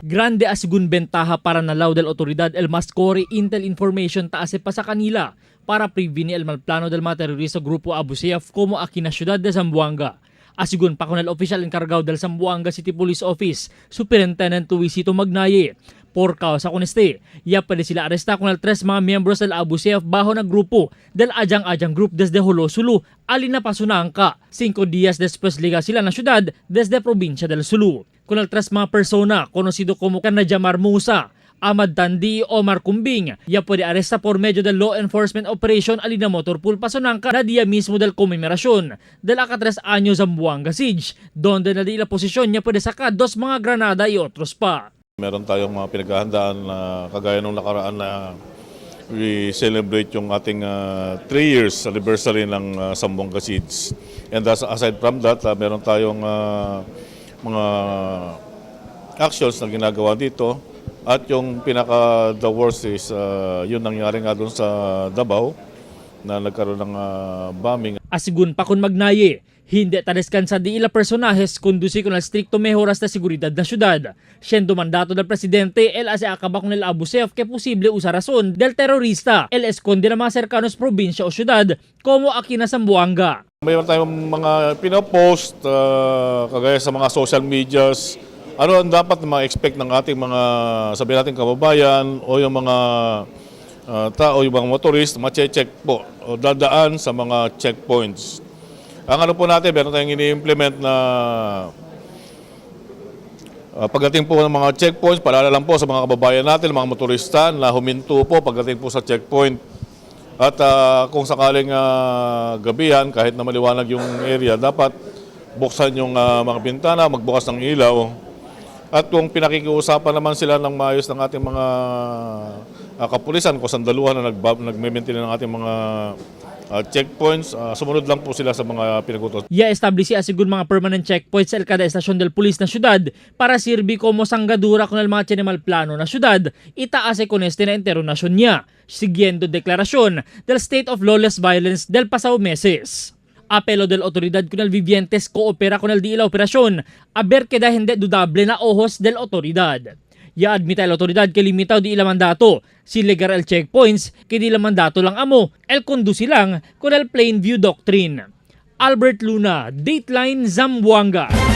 Grande asigun bentaha para nalaw del otoridad el Mascori Intel Information taase pa sa kanila para preveni el malplano del mga terorista grupo Abu Sayyaf como aquí na siyudad de Zamboanga. Asigun pa con el opisyal encargado del Zamboanga City Police Office, Superintendent Luisito Magnaye. Por causa con este, ya pwede sila aresta con el tres mga miyembros del Abu Sayyaf bajo na grupo del Ajang-Ajang Group desde Jolo, Sulu, alin na pasunangka. 5 días después liga sila na syudad desde probinsya del Sulu. Con el tres mga persona, conocido como Kanajamar Musa, Ahmad Tandi y Omar Kumbing, ya pwede aresta por medio del law enforcement operation alina motor pool pasonangka na día mismo del conmemoración del aka 3 años Zamboanga Siege, donde na di la posisyon niya pwede saka dos mga granada y otros pa. Meron tayong mga pinaghahandaan na kagaya nung nakaraan na we celebrate yung ating 3 years anniversary ng Zamboanga Siege. And aside from that, meron tayong mga actions na ginagawa dito. At yung pinaka the worst is yun nangyari nga doon sa Davao na nagkaroon ng bombing. Asigun pa kun Magnaye, hindi ta descansa di ila personajes conduci con el stricto mejoras de seguridad na syudad. Siendo mandato del presidente, el hace acaba con el Abu Sayyaf que posible usa razón del terrorista. El esconde na mga cercanos probinsya o syudad como aquí na Zamboanga. Mayroon tayong mga pinopost, kagaya sa mga social medias. Ano ang dapat na ma-expect ng ating mga, sabi natin, kababayan o yung mga tao, yung mga motorist, mache-check po o dadaan sa mga checkpoints. Ang ano po natin, meron tayong ini-implement na pagdating po ng mga checkpoints, paalala lang po sa mga kababayan natin, mga motorista na huminto po pagdating po sa checkpoint. At kung sakaling gabihan, kahit na maliwanag yung area, dapat buksan yung mga bintana, magbukas ng ilaw. At kung pinakikiusapan naman sila ng maayos ng ating mga kapulisan, kung sandaluhan na nagme-maintain ng ating mga checkpoints, sumunod lang po sila sa mga pinag-utos. Ya establece asigun mga permanent checkpoints sa kada estasyon del pulis na syudad para sirbi como sangadura con el mga mal plano na syudad itaase con este na entero nasyon niya, siguiendo deklarasyon del state of lawless violence del pasado meses. Apelo del otoridad con el vivientes coopera con el di la operasyon a ver que da hindi dudable na ojos del otoridad. Ya admita el otoridad que limitado di ila mandato, si legar el checkpoints que di la mandato lang amo, el conduci lang con el plain view doctrine. Albert Luna, Dateline Zamboanga.